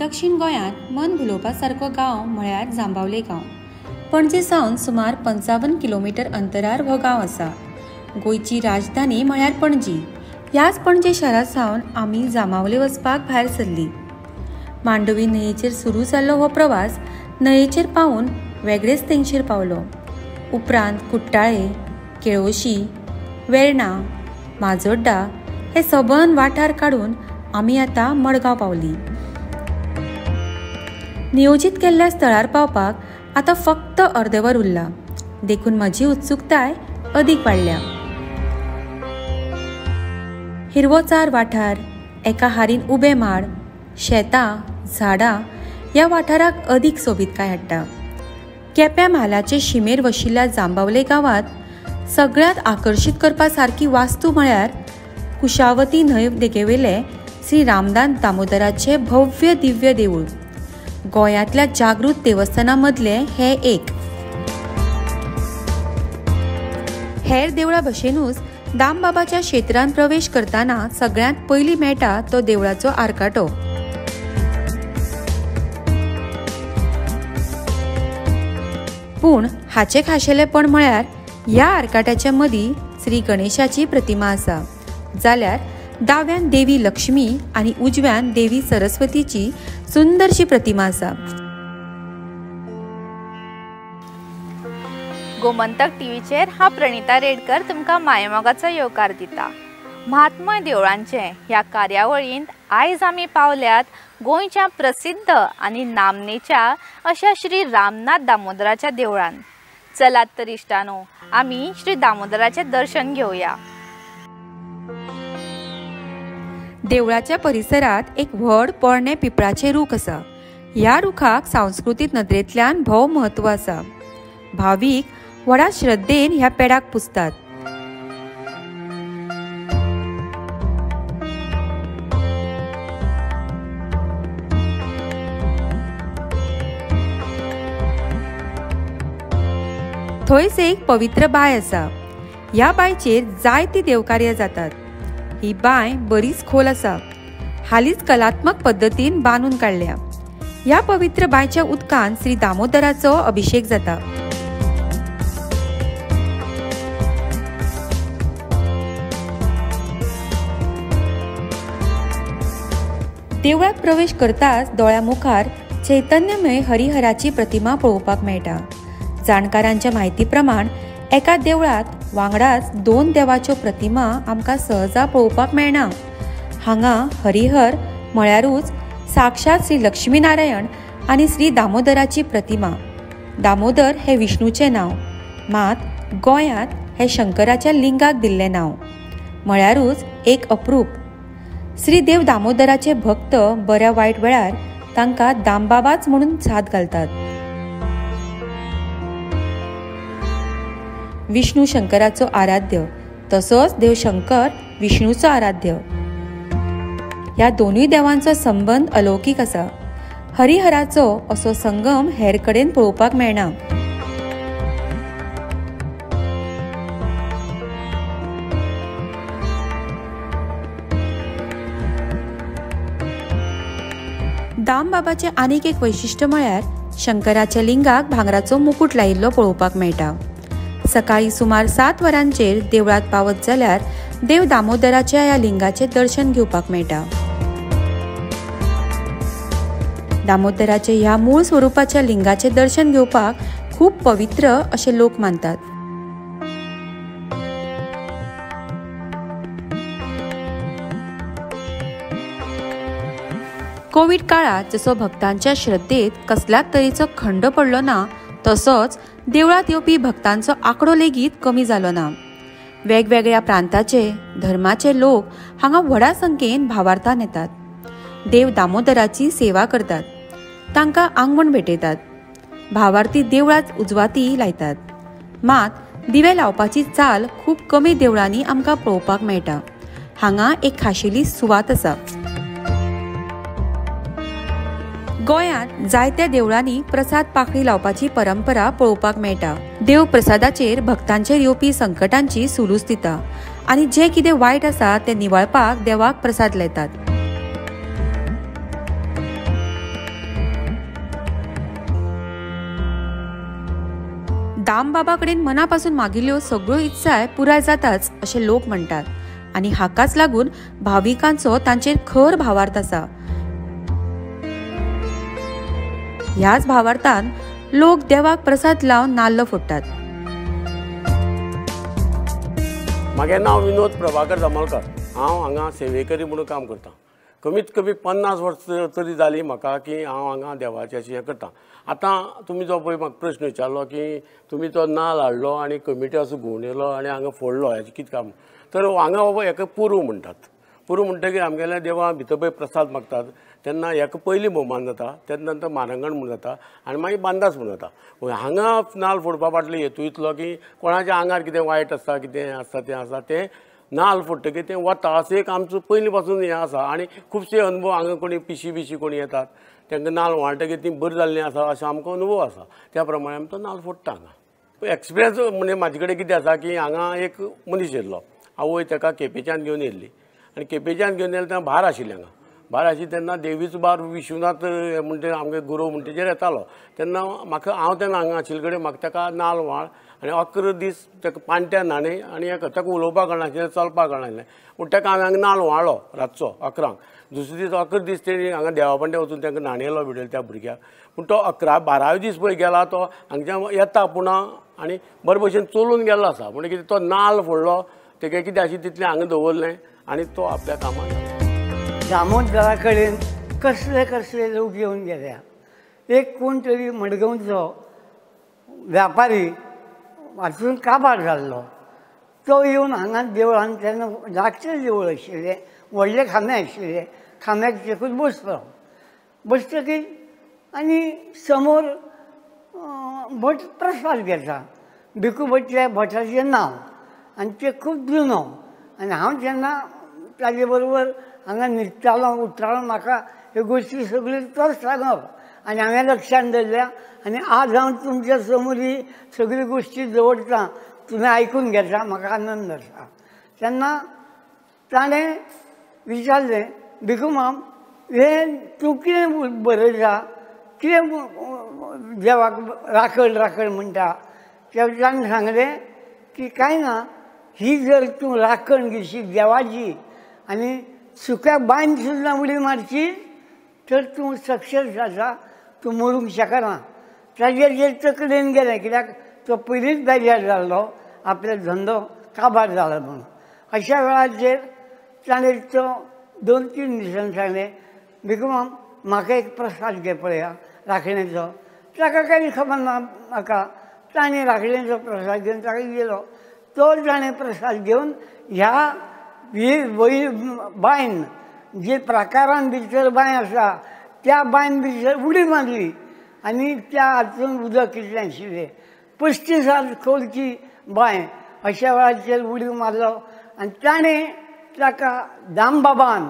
दक्षिण गोंयांत मन भुलोवपा सारको गांव म्हळ्यार जांबावले गांव. पणजे सावन सुमार 55 किलोमीटर अंतरार हो गांव आसा. गोंयची राजधानी म्हळ्यार पणजी. ह्याच पणजे शारा सावन आमी जांबावले वचपाक भायर सरली. मांडवी न्हंयेचेर सुरू जाल्लो हो प्रवास न्हंयेचेर पावून वेगळेच तेंगशेर पावलो. उपरांत कुट्टाळे, केळोशी, वेर्णा, माजोड्डा हे सबंद वाठार काडून आमी आतां मडगांव पावली. नियोजीत केल्ल्या स्थळार पावपाक आतां फक्त अर्देवर उरला, देखून म्हजी उत्सुकताय अदीक वाडल्या. हिरवोचार वाठार, एका हारीन उबे माड, शेतां, झाडां ह्या वाठाराक अदीक सोबीतकाय हाडटा. केप्यां म्हालाचे शिमेर वशिल्ल्या जांबावले गांवांत सगळ्यांत आकर्शीत करपा सारकी वास्तू म्हळ्यार कुशावती न्हंय देगेवेले श्री रामदास दामोदराचे भव्य दिव्य देवूळ. गोंयांतल्या जागृत देवस्थानां मदलें हें एक. हेर देवळां भशेनूच दामबाबाच्या क्षेत्रांत प्रवेश करतना सगळ्यांत पयलीं मेळटा तो देवळाचो आरकाटो. पूण हाचें खाशेलेपण म्हळ्यार ह्या आरकाट्याच्या मदीं श्री गणेशाची प्रतिमा आसा, जाल्यार दाव्यान देवी लक्ष्मी आनी उजव्यान देवी सरस्वतीची सुंदरशी प्रतिमा आसा. गोमंतक टीव्हीचेर हांव प्रणिता रेडकर तुमकां मायेमोगाचो येवकार दिता. महात्मय देवळांचे ह्या कार्यावळींत आयज आमी पावल्यात गोंयच्या प्रसिद्ध आनी नामनेच्या अशा श्री रामनाथ दामोदराच्या देवळान. चलात तर इश्टानो, आमी श्री दामोदराचें दर्शन घेवया. देवळाच्या परिसरात एक व्हड पोरणे पिपळाचे रूख आसा. ह्या रुखाक सांस्कृतीक नदरेंतल्यान भोव म्हत्व आसा. भावीक व्हडा श्रद्धेन ह्या पेडाक पुजतात. थंयच एक पवित्र बांय आसा. ह्या बांयचेर जायतीं देवकार्यां जातात. ही बांय बरीच खोल आसा. हालींच कलात्मक पद्दतीन बांदून काडल्या. ह्या पवित्र बांयच्या उदकान श्री दामोदराचो अभिषेक जाता. देवळात प्रवेश करताच दोळ्या मुखार चैतन्यमय हरिहराची प्रतिमा पळोवपाक मेळटा. जाणकारांच्या म्हायती प्रमाण एका देवळात वांगडाच दोन देवाच्यो प्रतिमा आमकां सहजा पळोवपाक मेळना. हांगा हरिहर म्हळ्यारूच साक्षात श्री लक्ष्मीनारायण आनी श्री दामोदराची प्रतिमा. दामोदर हे विष्णूचें नांव, मात गोंयांत हे शंकराच्या लिंगाक दिल्लें नांव, म्हळ्यारूच एक अप्रूप. श्री देव दामोदराचे भक्त बऱ्या वायट वेळार तांकां दामबाबाच म्हणून साद घालतात. विष्णू शंकराचो आराध्य, तसोच देव शंकर विष्णूचो आराध्य. ह्या दोनूय देवांचो संबंद अलौकीक आसा. हरिहराचो असो संगम हेर कडेन पळोवपाक मेळना. दामबाबाचें आनीक एक वैशिश्ट्य म्हळ्यार शंकराच्या लिंगाक भांगराचो मुकूट लायिल्लो पळोवपाक मेळटा. सकाळी सुमार 7 वरांचेर देवळांत पावत जाल्यार देव दामोदराच्या ह्या लिंगाचें दर्शन घेवपाक मेळटा. दामोदराचे ह्या मूळ स्वरुपाच्या लिंगाचें दर्शन घेवपाक खूब पवित्र अशें लोक मानतात. कोविड काळात जसो भक्तांच्या श्रद्धेत कसल्याच तरेचो खंड पडलो ना, तसोच देवळांत येवपी भक्तांचो आंकडो लेगीत कमी जालो ना. वेगवेगळ्या प्रांताचे, धर्माचे लोक हांगा व्हडा संख्येन भावार्थान येतात. देव दामोदराची सेवा करतात, तांकां आंगवण भेटयतात, भावार्थी देवळांत उजवाती लायतात. मात दिवे लावपाची चाल खूब कमी देवळांनी आमकां पळोवपाक मेळटा. हांगा एक खाशेली सुवात आसा. गोंयांत जायत्या देवळांनी प्रसाद पाकळी लावपाची परंपरा पळोवपाक मेळटा. देव प्रसादाचेर भक्तांचेर येवपी संकटांची सुलूस दिता आनी जें कितें वायट आसा तें निवळपाक देवाक प्रसाद लायतात. दामबाबा कडेन मनापासून मागिल्ल्यो सगळ्यो इत्साय पुराय जाताच अशें लोक म्हणटात आनी हाकाच लागून भाविकांचो तांचेर खर भावार्थ आसा। ह्याच भावार्थान लोक देवाक प्रसाद लावन नाल्ल फोडटात। म्हागे नांव विनोद प्रभाकर जमालकर। हांव हांगा सेवेकरी म्हणून काम करता। कमीत कमी 50 वर्सां तरी जाली म्हाका की हांव हांगा देवाचें अशें हें करता। आतां तुमी जो पळय म्हाका प्रश्न विचारलो की तुमी तो नाल हाडलो आनी कमिटी असो घुंवडयलो आनी हांगा फोडलो, हेजें कितें काम? तर हांगा बाबा हेका पुरू म्हणटात। पुरू म्हणटकीर आमगेल्या देवा भितर पळय प्रसाद मागतात तेन्ना हेका पयलीं भोवमान जाता, तेन्ना नंतर मारंगण म्हूण जाता आनी मागीर बांदास म्हूण जाता। हांगा नाल फोडपा फाटलो हेतू इतलो की कोणाच्या आंगार कितें वायट आसता, कितें आसता तें आसा, तें नाल फोडटकीर तें वता, असो एक आमचो पयलीं पासून हें आसा। आनी खुबशे अनुभव हांगा कोणी पिशी बिशी कोणी येतात तांकां नाल वाळटकीर ती बरी जाल्लीं आसा अशें आमकां अनुभव आसा, त्या प्रमाणे आमी तो नाल फोडटा हांगा। एक्सपिरियन्स म्हणजे म्हाजे कडेन कितें आसा की हांगा एक मनीस येयल्लो, आवय ताका केपेंच्यान घेवन येयल्ली आनी केपेंच्यान घेवन येयले तेन्ना भार आशिल्लें हांगा, भार आशिल्लें तेन्ना देवीचो बार विश्वनाथ म्हणटे आमगे गुरू म्हणटे तेजेर येतालो तेन्ना म्हाका हांव तेन्ना हांगा आशिल्ले कडेन म्हाका ताका नाल वाळ आनी 11 दीस ताका पाणट्या न्हाणें आनी ताका उलोवपाक कळनाशिल्लें, चलपाक कळनाशिल्लें, पूण ताका हांवें हांगा नाल वाळ्ळो रातचो 11. दुसरे दीस 11 दीस तेणी हांगा देवा पांड्या वचून तांकां न्हाणयलो बिडयलो त्या भुरग्याक। पूण तो 11 12 दीस पळय गेला तो हांगच्यान येता पुणा आनी बरे भशेन चलून गेल्लो आसा। म्हणजे कितें तो नाल फोडलो तेगे कितें आशिल्लें तितलें हांगा दवरलें आनी तो आपल्या कामाक गेलो। दामोदरा कडेन कसले कसले लोक येवन गेल्या। एक कोण तरी मडगांवचो व्यापारी वाचून काबार जाल्लो, तो येवन हांगा देवळान, तेन्ना लागचें देवूळ आशिल्लें, व्हडले खांबे आशिल्ले, खांब्याक तेकून बसलो। बसतकीर आनी समोर भट प्रसाद घेता, भिकू भट त्या भटाचें नांव आनी तें खूब जुनो। आनी हांव जेन्ना ताजे बरोबर हांगा न्हिदतालो उठतालो, म्हाका ह्यो गोश्टी सगळ्यो तोच सांगप आनी हांवें लक्षान दवरल्या आनी आज हांव तुमच्या समोर ही सगळी गोश्टी दवरता, तुमी आयकून घेता, म्हाका आनंद आसा। तेन्ना ताणें विचारलें, भिकू माम हें तूं कितें बरयता, कितें देवाक राखण राखण म्हणटा? ताणें सांगलें की कांय ना, ही जर तूं राखण घेशी देवाची आनी सुक्या बांयन सुद्दां उडी मारची तर तूं सक्सेस जाता, तूं मरूंक शकना। ताजेर जे तकलेन गेलें, कित्याक तो पयलींच बेजार जाल्लो, आपलो धंदो काबार जाला म्हणून। अशा वेळाचेर ताणें तो 2-3 दिसांनी सांगलें, भिकू माम म्हाका एक प्रसाद घे पळया राखणेचो। ताका कांय खबर ना म्हाका, ताणें राखणेचो प्रसाद घेवन ताका गेलो। तो ताणें प्रसाद घेवन ह्या वयर बांयन जे प्राकारान भितर बांय आसा त्या बांयन भितर उडी मारली आनी त्या हातून उदक कितलें आशिल्लें, 35 हात खोलची बांय। अशा वेळाचेर उडी मारलो आनी ताणें ताका दामबाबान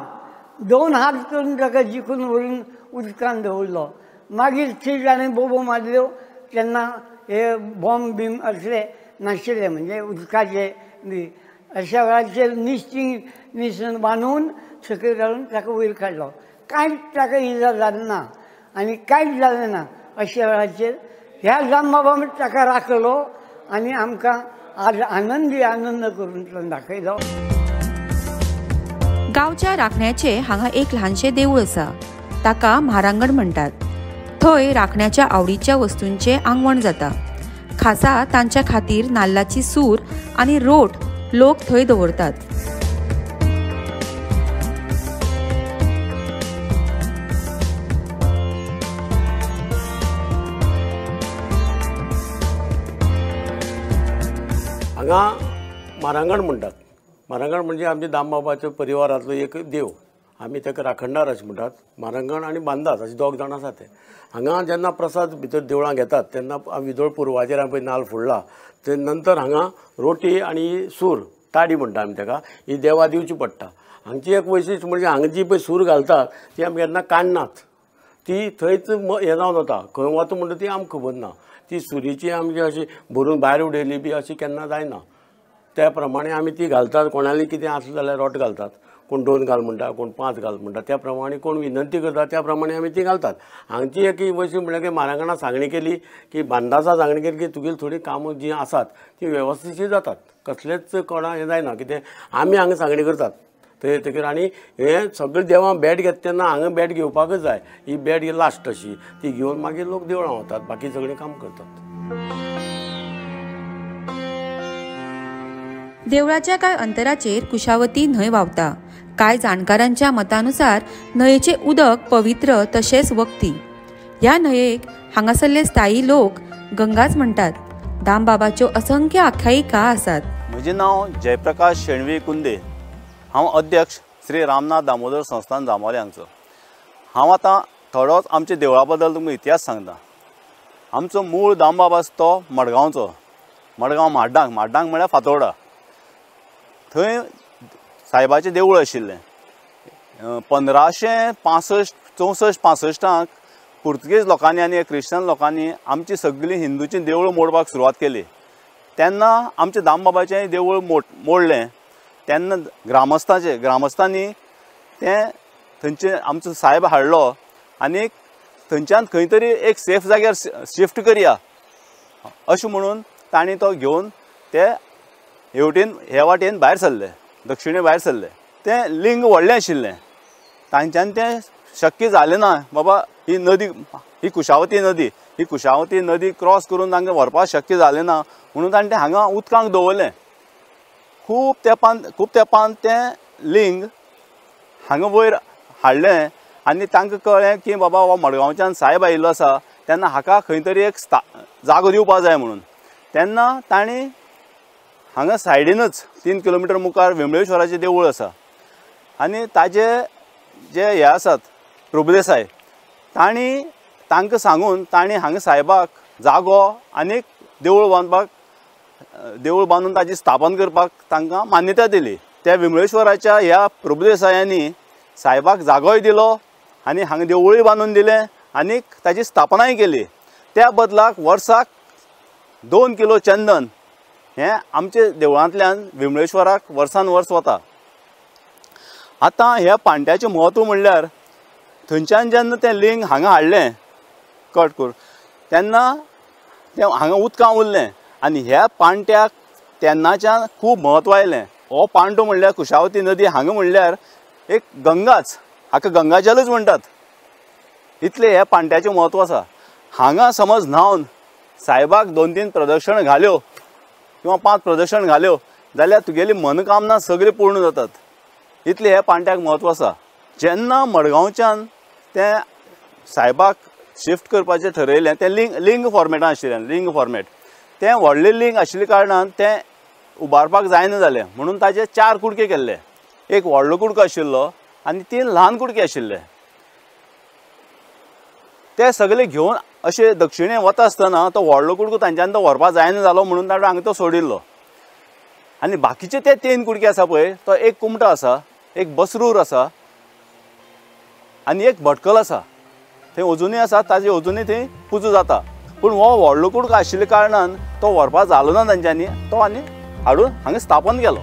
2 हात करून ताका जिखून व्हरून उदकान दवरलो। मागीर थंय ताणें बोबो मारल्यो, तेन्ना हे बॉम्ब बीम असले नाशिल्ले, म्हणजे उदकाचे बी। अशा वेळाचेर निश्चीं निसून बांदून सकयल घालून ताका वयर काडलो, कांयच ताका इजा जाली ना आनी कांयच जालें ना। अशा वेळाचेर ह्या दामबाबान ताका राखलो आनी आमकां आज आनंदी आनंद करून दाखयलो। गांवच्या राखण्याचे हांगा एक ल्हानशें देवूळ आसा, ताका म्हारांगण म्हणटात। थंय राखण्याच्या आवडीच्या वस्तूंचें आंगवण जाता। खासा तांच्या खातीर नाल्लाची सूर आनी रोट लोक थंय दवरतात। हांगा मारांगण म्हणटात। मारांगण म्हणजे आमच्या दामबाबाच्या परिवारांतलो एक देव, आमी ताका राखणदार अशें म्हणटात। मारांगण आनी बांदास अशे दोग जाण आसा ते। हांगा जेन्ना प्रसाद भितर देवळां घेतात तेन्ना विदोळ पुर्वाचेर आमी पळय नाल फोडला, ते नंतर हांगा रोटी आनी सूर ताडी म्हणटा आमी ताका, ही देवा दिवची पडटा। हांगची एक वैशिश्ट म्हणजे हांगा जी पळय सूर घालतात ती आमी केन्ना काडनात, ती थंयच हें जावन वता, खंय वता म्हणटा ती आमकां खबर ना। ती सुरीची आमची अशी भरून भायर उडयली बी अशी केन्ना जायना, त्या प्रमाणे आमी ती घालतात। कोणाली कितें आसलें जाल्यार रोट घालतात, कोण 2 घाल म्हणटा, कोण 5 घाल म्हणटा, त्या प्रमाणे कोण विनंती करता त्या प्रमाणे आमी ती घालतात. हांगची एक वैशी म्हणल्यार की म्हारांगणा सांगणी केली की बांदासा सांगणी केली की तुगेली थोडी कामां जीं आसात ती वेवस्थीत जातात, कसलेच कोणा हें जायना. कितें आमी हांगा सांगणी करतात थंय येतकीर. आनी हें सगळें देवां भेट घेता तेन्ना हांगा भेट घेवपाकच जाय. ही भेट ही लास्ट अशी ती घेवन मागीर लोक देवळां वतात, बाकी सगळीं काम करतात. देवळाच्या कांय अंतराचेर कुशावती न्हंय व्हांवता. कांय जाणकारांच्या मतानुसार न्हंयेचें उदक पवित्र तशेंच वखदी. ह्या न्हंयेक हांगासरले स्थायी लोक गंगाच म्हणटात. दामबाबाच्यो असंख्य आख्यायिका आसात. म्हजें नांव जयप्रकाश शेणवी कुंदे. हांव अध्यक्ष श्री रामनाथ दामोदर संस्थान जांबावले हांगचो. हांव आतां थोडोच आमच्या देवळा बद्दल तुमकां इतिहास सांगता. आमचो मूळ दामबाब आसा तो मडगांवचो. मडगांव माड्डांग, माड्डांग म्हळ्यार फातोर्डा. थंय सायबाचें देवूळ आशिल्लें. 1565 64 65 पुर्तुगेज लोकांनी आनी क्रिश्चन लोकांनी आमची सगळीं हिंदूचीं देवळां मोडपाक सुरवात केली. तेन्ना आमचें दामबाबाचें देवूळ मोडलें. तेन्ना ग्रामस्थांनी तें थंयचे आमचो सायब हाडलो आनी थंयच्यान खंय तरी एक सेफ जाग्यार शिफ्ट करया अशें म्हणून तांणी तो घेवन ते हेवटेन हे वाटेन भायर सरले, दक्षिणे भायर सरले. तें लिंग व्हडलें आशिल्लें, तांच्यान तें शक्य जालें ना. बाबा ही नदी, ही कुशावती नदी, ही कुशावती नदी क्रॉस करून तांकां व्हरपाक शक्य जालें ना म्हणून ताणें तें हांगा उदकांक दवरलें. खूब तेंपान तें लिंग हांगा वयर हाडलें आनी तांकां कळ्ळें की बाबा हो मडगांवच्यान सायब आयिल्लो आसा, तेन्ना हाका खंय तरी एक जागो दिवपाक जाय म्हणून. तेन्ना तांणी हांगा सायडीनच 3 किलोमिटर मुखार विमळेश्वराचें देवूळ आसा आनी ताजे जे हे आसात प्रभुदेसाय, तांणी तांकां सांगून तांणी हांगा सायबाक जागो आनी देवूळ बांदपाक, देवूळ बांदून ताची स्थापन करपाक तांकां मान्यता दिली. त्या विमळेश्वराच्या ह्या प्रभुदेसायांनी सायबाक जागोय दिलो आनी हांगा देवूळय बांदून दिलें आनी ताची स्थापनाय केली. त्या बदलाक वर्साक 2 किलो चंदन हें आमचे देवळांतल्यान विमळेश्वराक वर्सान वर्स वता. आतां ह्या पांट्याचें म्हत्व म्हणल्यार थंयच्यान जेन्ना तें लिंग हांगा हाडलें कट करून, तेन्ना तें हांगा उदकां उरलें आनी ह्या पांट्याक तेन्नाच्यान खूब म्हत्व आयलें. हो पांटो म्हणल्यार कुशावती नदी हांगा म्हणल्यार एक गंगाच, हाका गंगाजलच म्हणटात. इतलें ह्या पांट्याचें म्हत्व आसा. हांगा समज न्हांवन सायबाक 2-3 प्रदक्षिण घाल्यो किंवा 5 प्रदक्षिण घाल्यो जाल्यार तुगेली मनकामना सगळी पूर्ण जातात. इतलें ह्या पांट्याक म्हत्व आसा. जेन्ना मडगांवच्यान तें सायबाक शिफ्ट करपाचें ठरयलें, तें लिंग फॉर्मेटान आशिल्लें, लिंग फॉर्मेट तें व्हडलें लिंग आशिल्ल्या कारणान तें उबारपाक जायना जालें म्हणून ताजे 4 कुडके केल्ले. एक व्हडलो कुडको आशिल्लो आनी 3 ल्हान कुडके आशिल्ले. ते सगळे घेवन अशे दक्षिणे वता आसतना तो व्हडलो कुडको तांच्यान तो व्हरपाक जायना जालो म्हणून ताणें हांगा तो सोडिल्लो. आनी बाकीचे ते 3 कुडके आसा पळय, तो एक कुमटो आसा, एक बसरूर आसा आनी एक भटकल आसा. थंय अजुनूय आसा, ताजी अजुनूय थंय पुजा जाता. पूण हो व्हडलो कुडको आशिल्ल्या कारणान तो व्हरपाक जालो ना तांच्यांनी, तो आनी हाडून हांगा स्थापन केलो.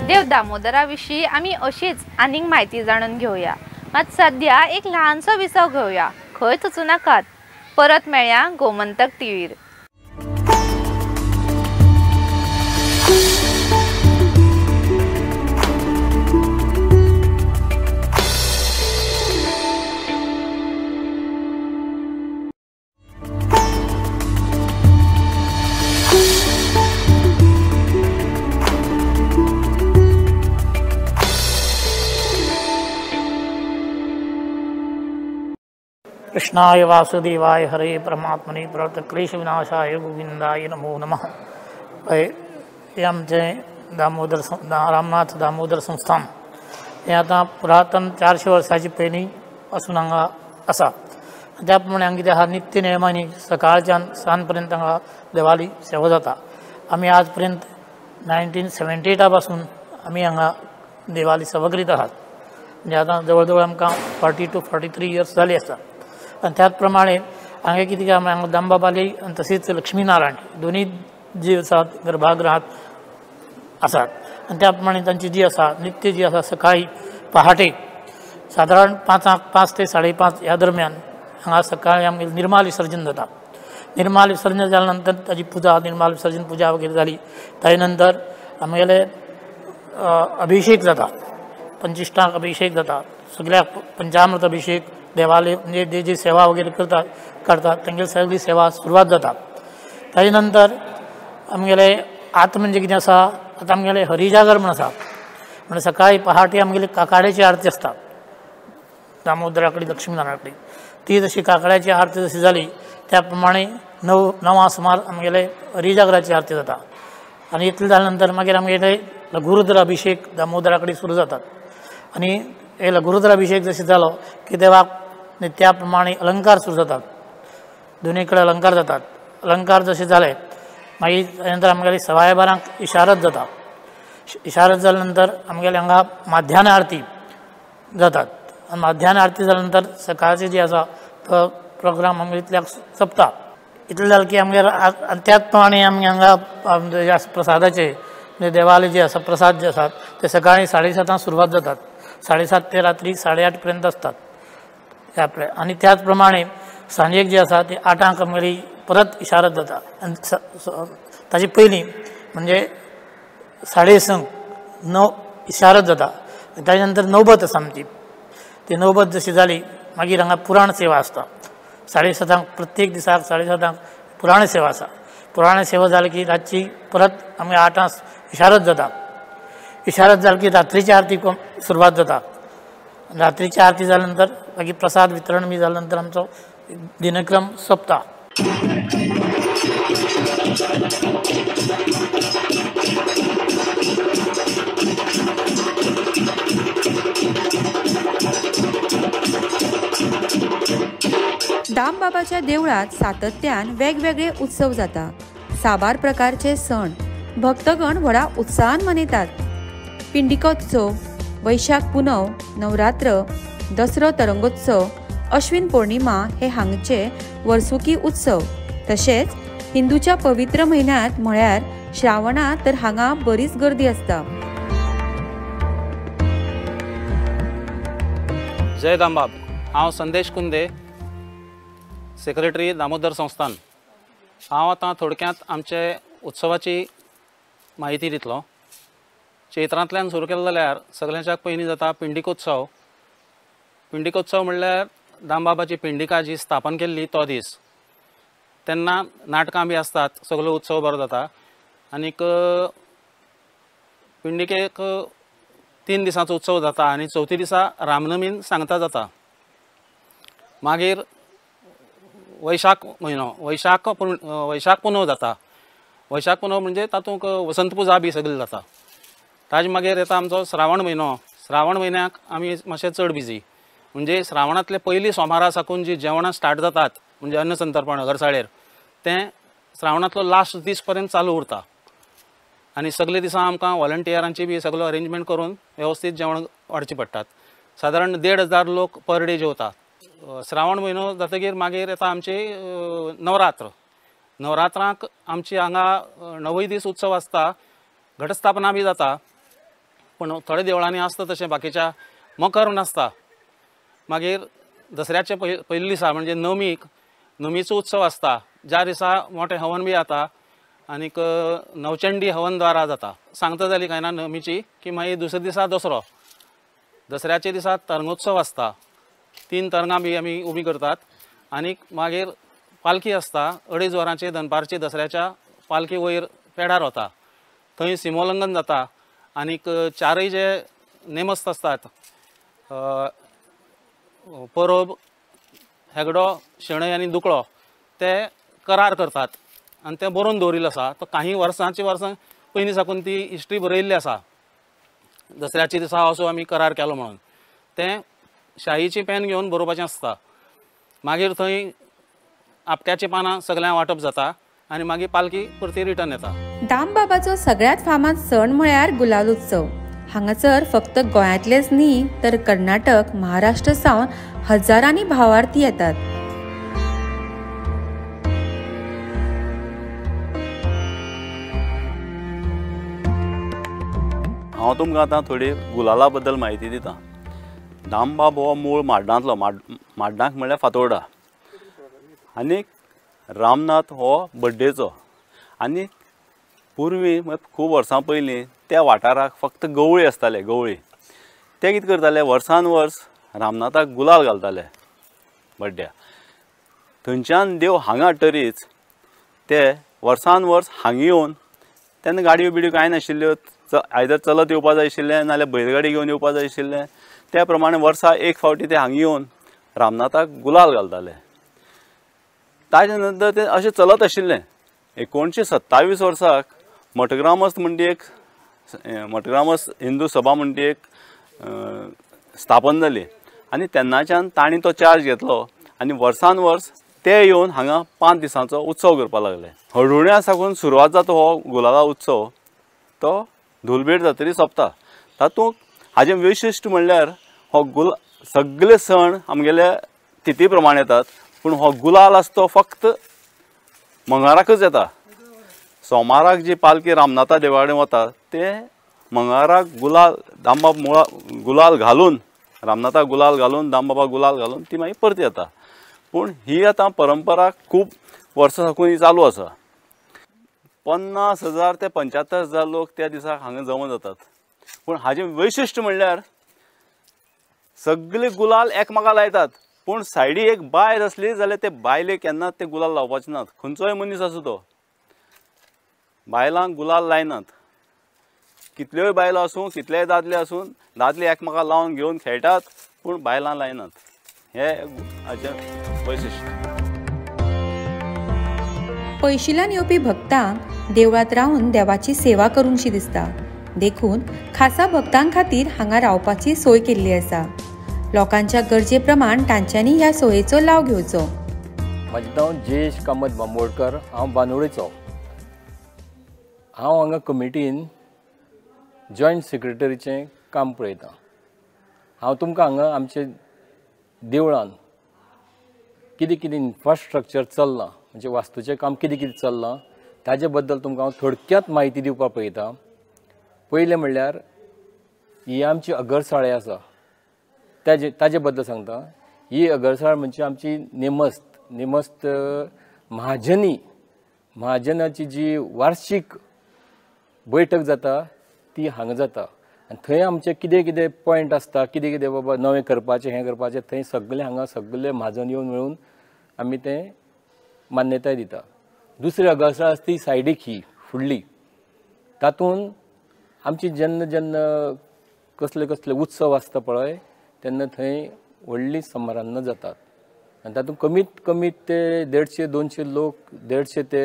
देव दामोदरा विशीं आमी अशीच आनीक म्हायती जाणून घेवया. मात सद्या एक ल्हानसो विसव घेवया. खंयच वचूं नाकात, परत मेळया गोमंतक टीव्हीर. कृष्णाय वासुदेवाय हरे परमात्मने प्रणत क्लेश विनाशाय गोविंदाय नमो नमः. हे आमचें दामोदर रामनाथ दामोदर संस्थान हें आतां पुरातन 400 वर्सांचे पयलीं पासून हांगा आसा. त्या प्रमाणे हांगा कितें आहा, नित्य नेमांनी सकाळच्यान सांज पर्यंत हांगा देवाली सेवा जाता. आमी आज पर्यंत 1978 पासून आमी हांगा देवाली सेवा करीत आहात. म्हणजे आतां जवळ जवळ आमकां 42 to 43 years जाली आसा. आनी त्याच प्रमाणे हांगा कितें हांगा दामबाबाली आनी तशीच लक्ष्मीनारायण दोनूय जी आसात गर्भागृहात आसात. आनी त्या प्रमाणे तांची जी आसा नित्य जी आसा सकाळी पहाटे सादारण 5 ते 5:30 ह्या दरम्यान हांगा सकाळी आमगे निर्माल विसर्जन जाता. निर्माल विसर्जन जाल्या नंतर ताजी पुजा, निर्माल विसर्जन पुजा वगैरे जाली. ताजे नंतर आमगेले अभिषेक जाता, पंचिश्टांक अभिषेक जाता, सगळ्याक पंचामृत अभिषेक, देवाले म्हणजे जे जी सेवा वगैरे करतात करतात तेंगेली सगळी सेवा सुरवात जाता. ताजे नंतर आमगेले आतां म्हणजे कितें आसा, आतां आमगेले हरिजागर म्हण आसा. म्हणजे सकाळी पहाटे आमगेली काकाड्याची आरती आसता दामोदरा कडेन, लक्ष्मीनारायणा कडेन. ती जशी काकड्याची आरती जशी जाली त्या प्रमाणे 9 सुमार आमगेले हरिजागराची आरती जाता. आनी इतलें जाल्या नंतर मागीर आमगेले लघुरुद्र अभिषेक दामोदरा कडेन सुरू जातात. आनी हे लघुरुद्र अभिषेक जशें जालो की देवाक त्या प्रमाणे अलंकार सुरू जातात, दोनूय कडेन अलंकार जातात. अलंकार जशे जाले मागीर नंतर आमगेली 12:15 इशारत जाता. इशारत जाल्या नंतर आमगेले हांगा माध्यान आरती जातात. आनी माध्यान आरती जाल्या नंतर सकाळची जी आसा तो प्रोग्राम आमगे इतल्याक सोंपता. इतलें जालें की आमगेर आनी त्याच प्रमाणे आमी हांगा प्रसादाचे म्हणजे देवाले जे आसा प्रसाद जे आसात ते सकाळी 7:30 सुरवात जातात. 7:30 ते रात्री 8:30 पर्यंत आसतात आपले. आनी त्याच प्रमाणे सांजेक जे आसा ते 8 आमगेली परत इशारत जाता. आनी ताजे पयलीं म्हणजे 6:30 9 इशारत जाता. ताजे नंतर नौबत आसा आमची. ती नौबत जशी जाली मागीर हांगा पुराण सेवा आसता. 7:30 प्रत्येक दिसाक 7:30 पुराण सेवा आसा. पुराण सेवा जाली की रातची परत आमगे 8 इशारत जाता. इशारत जाली की रात्रीची आरती सुरवात जाता. रात्रीची आरती जाल्या नंतर मागीर प्रसाद वितरण बी जाल्या नंतर आमचो दिनक्रम सोंपता. दामबाबाच्या देवळात सातत्यान वेगवेगळे उत्सव जाता. साबार प्रकारचे सण भक्तगण व्हडा उत्साहान मनयतात. पिंडिकोत्सव, वैशाख पुनव, नवरात्र, दसरो तरंगोत्सव, अश्विन पौर्णिमा हे हांगचे वर्सुकी उत्सव. तशेंच हिंदूच्या पवित्र म्हयन्यांत म्हळ्यार श्रावणांत तर हांगा बरीच गर्दी आसता. जय दामबाब. हांव संदेश कुंदे, सेक्रेटरी दामोदर संस्थान. हांव आतां थोडक्यांत आमचे उत्सवाची म्हायती दितलो. चैत्रांतल्यान सुरू केलें जाल्यार सगळ्यांच्याक पयलीं जाता पिंडिकोत्सव. पिंडिकोत्सव म्हणल्यार दामबाबाची पिंडिका जी स्थापन केल्ली तो दीस. तेन्ना नाटकां बी आसतात, सगळो उत्सव बरो जाता. आनीक पिंडिकेक 3 दिसांचो उत्सव जाता आनी चवथी दिसा रामनमीन सांगता जाता. मागीर वैशाख म्हयनो, वैशाख पुनव जाता. वैशाख पुनव म्हणजे तातूंत वसंत पुजा बी सगळी जाता. ताजे मागीर येता आमचो श्रावण म्हयनो. श्रावण म्हयन्याक आमी मातशे चड बिजी. म्हणजे श्रावणांतले पयली सोमारा साकून जी जेवणां स्टार्ट जातात म्हणजे अन्न संतर्पण अगरसाळेर, तें श्रावणांतलो लास्ट दीस पर्यंत चालू उरता. आनी सगळे दिसा आमकां वॉलंटियरांची बी सगळो अरेंजमेंट करून वेवस्थीत जेवण वाडचें पडटात. सादारण 1500 लोक पर डे जेवतात. श्रावण म्हयनो जातकीर मागीर येता आमची नवरात्र. नवरात्रांक आमची हांगा 9 दीस उत्सव आसता. घटस्थापना बी जाता, पूण थोड्या देवळांनी आसता तशें, बाकीच्या मकर नासता. मागीर दसऱ्याचे पयले दिसा म्हणजे नवमीक, नवमीचो उत्सव आसता. ज्या दिसा मोठें हवन बी जाता आनीक नवचंडी हवन द्वारा जाता. सांगता जाली कांय ना नवमीची की मागीर दुसऱ्या दिसा दसरो. दसऱ्याच्या दिसा तरंगोत्सव आसता. 3 तरंगां बी आमी उबी करतात. आनीक मागीर पालखी आसता. 2:30 वरांचेर दनपारची दसऱ्याच्या पालखी वयर पेडार वता. थंय सिमोल्लंघन जाता. आनीक 4 जे नेमस्त आसतात, परब, हेगडो, शेणय आनी दुकळो, ते करार करतात आनी ते बरोवन दवरिल्लो आसा. तो काही वर्सांची वर्सां पयलीं साकून ती हिस्ट्री बरयल्ली आसा. दसऱ्याच्या दिसा असो आमी करार केलो म्हणून तें शाहीची पेन घेवन बरोवपाचें आसता. मागीर थंय आपट्याचीं पानां सगळ्यांक वांटप जाता आनी मागीर पालखी परती रिटर्न येता. दामबाबाचो सगळ्यात फामाद सण म्हळ्यार गुलाल उत्सव. हांगासर फक्त गोंयांतलेच न्ही तर कर्नाटक, महाराष्ट्र सावन हजारांनी भावार्थी येतात. हांव तुमकां आतां थोडी गुलाला बद्दल म्हायती दिता. दामबाब हो मूळ माड्डांतलो, माड्डांक म्हणल्यार फातोर्डा, आनी रामनाथ हो बड्डेचो. आनी पुर्वी खूब वर्सां पयलीं त्या वाठाराक फक्त गवळी आसताले. गवळी ते कितें करताले, वर्सान वर्स रामनाथाक गुलाल घालताले बड्ड्या. थंयच्यान देव हांगा हाडटरीच ते वर्सान वर्स हांगा येवन, तेन्ना गाडयो बिडयो कांय नाशिल्ल्यो, आयदर चलत येवपा जाय आशिल्लें नाल्यार बैलगाडी घेवन येवपा जाय आशिल्लें. त्या प्रमाणे वर्सा एक फावटी ते हांगा येवन रामनाथाक गुलाल घालताले. ताजे नंतर ते अशें चलत आशिल्लें. 1927 वर्साक मठग्रामस्थ म्हणटी एक मठग्रामस्थ हिंदू सभा म्हणटी एक स्थापन जाली आनी तेन्नाच्यान तांणी तो चार्ज घेतलो आनी वर्सान वर्स ते येवन हांगा 5 दिसांचो उत्सव करपाक लागले. हळदुण्या साकून सुरवात जाता हो गुलाला उत्सव, तो धुलभेट जातरी सोंपता. तातूंत हाजें वैशिश्ट म्हणल्यार हो सगळे सण आमगेले तिथी प्रमाणे येतात, पूण हो गुलाल आसा तो फक्त मंगळाराकच येता. सोमाराक जी पालखी रामनाथा देवा कडेन वता ते मंगळाराक गुलाल दामबाब मुळा गुलाल घालून, रामनाथा गुलाल घालून, दामबाबा गुलाल घालून ती मागीर परती येता. पूण ही आतां परंपरा खूब वर्सां साकून ही चालू आसा. 50,000 ते 75,000 लोक त्या दिसाक हांगा जमा जातात. पूण हाजें वैशिश्ट म्हणल्यार सगळे गुलाल एकमेकाक लायतात, पूण सायडी एक बायल आसली जाल्यार ते बायले केन्नाच ते गुलाल लावपाचे नात. खंयचोय मनीस आसूं तो बायलांक गुलाल लायनात. कितल्योय बायलो आसूं, कितलेय दादले आसूं, दादले एकमेकाक लावन घेवन खेळटात, पूण बायलां लायनात. हे हाजें वैशिश्ट. पयशिल्यान येवपी भक्तांक देवळांत रावन देवाची सेवा करूंकशी दिसता, देखून खासा भक्तां खातीर हांगा रावपाची सोय केल्ली आसा. लोकांच्या गरजे प्रमाण तांच्यांनी ह्या सोयेचो लाव घेवचो. म्हजें नांव जयेश कामत बांबोळकर, हांव बांदोडेचो. हांव हांगा कमिटीन जॉयंट सेक्रेटरीचें काम पळयतां. हांव तुमकां हांगा आमचे देवळान कितें कितें इन्फ्रास्ट्रक्चर चल्लां, म्हणजे वास्तूचें काम कितें कितें चल्लां ताजे बद्दल तुमकां हांव थोडक्यांत म्हायती दिवपाक पळयतां. पयलें म्हणल्यार ही आमची अगरसाळे आसा ताजे बद्दल सांगता. ही अगरसाळ म्हणजे आमची नेमस्त महाजनी, महाजनाची जी वार्षिक बैठक जाता ती हांगा जाता आनी थंय आमचे कितें कितें पॉयंट आसता, कितें कितें बाबा नवें करपाचें, हें करपाचें, थंय सगळें हांगा सगळे म्हाजन येवन मेळून आमी तें मान्यताय दिता. दुसरी अगरसाळ आसा ती सायडीक ही फुडली, तातूंत आमची जेन्ना जेन्ना कसले कसले उत्सव आसता पळय तेन्ना थंय व्हडली समारंभ जातात आनी तातूंत कमीत कमी ते 150-200 लोक, 150 ते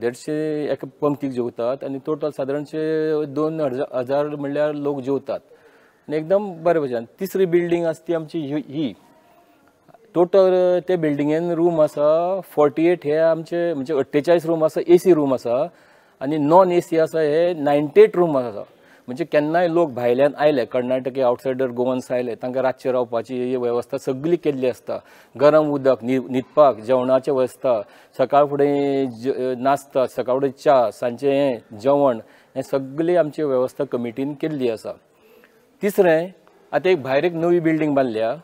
150 एका पंक्तीक जेवतात आनी टोटल सादारणशे 2000 म्हणल्यार लोक जेवतात आनी एकदम बरे भशेन. तिसरी बिल्डींग आसा ती आमची ही टोटल ते बिल्डिंगेन रूम आसा 48, हे आमचे म्हणजे 48 रूम आसा, एसी रूम आसा आनी नॉन एसी आसा हे 98 रूम आसा. म्हणजे केन्नाय लोक भायल्यान आयले, कर्नाटकी आवटसायडर गोवन्स आयले, तांकां रातचे रावपाची वेवस्था सगळी केल्ली आसता. गरम उदक, न्हिदपाक, जेवणाची वेवस्था, सकाळ फुडें नाश्ता, सकाळ फुडें च्या, सांजचें हें जेवण, हें सगळी आमची वेवस्था कमिटीन केल्ली आसा. तिसरें आतां एक भायर एक नवी बिल्डींग बांदल्या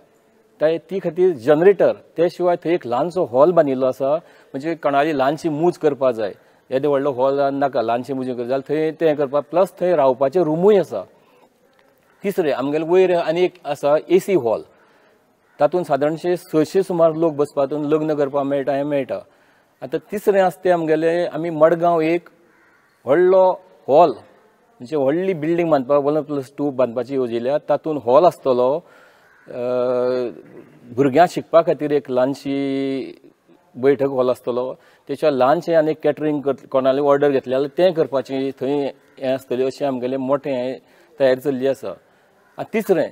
ती खातीर जनरेटर, ते शिवाय थंय एक ल्हानसो हॉल बांदिल्लो आसा. म्हणजे कोणाली ल्हानशी मूज करपा जाय, येदे व्हडलो हॉल नाका, ल्हानशी मूज करता जाल्यार थंय तें करपाक, प्लस थंय रावपाचे रुमूय आसा. तिसरें आमगेले वयर आनी एक आसा एसी हॉल, तातूंत सादारणशे 600 सुमार लोक बसपाक, लग्न करपाक मेळटा, हें मेळटा. आतां तिसरें आसा तें आमगेलें आमी मडगांव एक व्हडलो हॉल, म्हणजे व्हडली बिल्डींग बांदपाक 1+2 बांदपाची येवजिल्या. तातूंत हॉल आसतलो, भुरग्यांक शिकपा खातीर एक ल्हानशी बैठक हॉल आसतलो, तेच्या ल्हानशें आनी कॅटरींग कोणाली ऑर्डर घेतली जाल्यार तें करपाचें थंय हें आसतलें, अशें आमगेलें मोठें हें तयारी चल्ली आसा. आनी तिसरें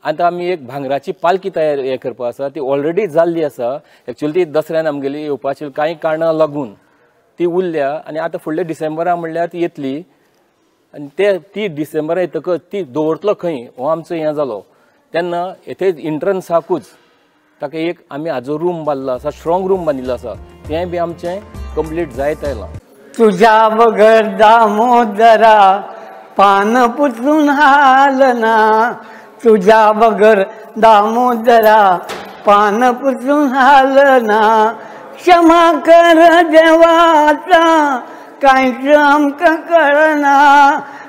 आतां आमी एक भांगराची पालखी तयार हें करपा आसा, ती ऑलरेडी जाल्ली आसा. एक्चुअली ती दसऱ्यान आमगेली येवपाची कांय कारणां लागून ती उरल्या आनी आतां फुडल्या डिसेंबरा म्हणल्यार ती येतली. आनी ते ती डिसेंबरा येतकच ती दवरतलो खंय हो आमचो हें जालो. तेन्ना येथे एंट्रन्साकूच ताका एक आमी हाजो रूम बांदलो आसा, स्ट्रॉंग रूम बांदिल्लो आसा, तें बी आमचें कंप्लीट जायत आयलां. तुझ्या बगर दामोदरा पान पुसून हालना, तुझ्या बगर दामोदरा पान पुसून हालना, क्षमा कर देवाचा कांयच आमकां कळना,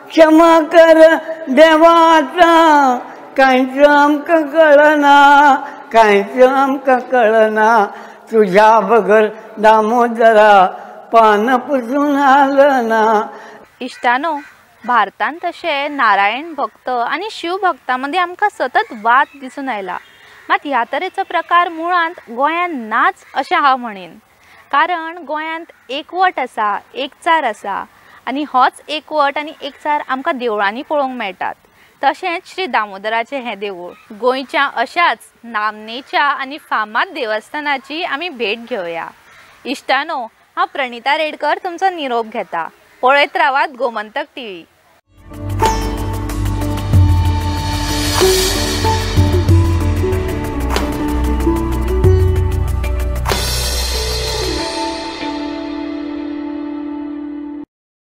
क्षमा कर देवाचा कांयच आमकां कळना, कांयच आमकां कळना, तुझ्या बगर दामोदरा पान पुसून हालना. इश्टानो, भारतांत तशें नारायण भक्त आनी शिव भक्तां मदीं आमकां सतत वाद दिसून आयला. मात ह्या तरेचो प्रकार मुळांत गोंयांत नाच अशें हांव म्हणीन, कारण गोंयांत एकवट आसा, एकचार आसा आनी होच एकवट आनी एकचार आमकां देवळांनी पळोवंक मेळटात. तशेंच श्री दामोदराचें हें देवूळ गोंयच्या अशाच नामनेच्या आनी फामाद देवस्थानाची आमी भेट घेवया. इश्टानो, हांव प्रणिता रेडकर तुमचो निरोप घेता. पळयत रावात गोमंतक टीव्ही.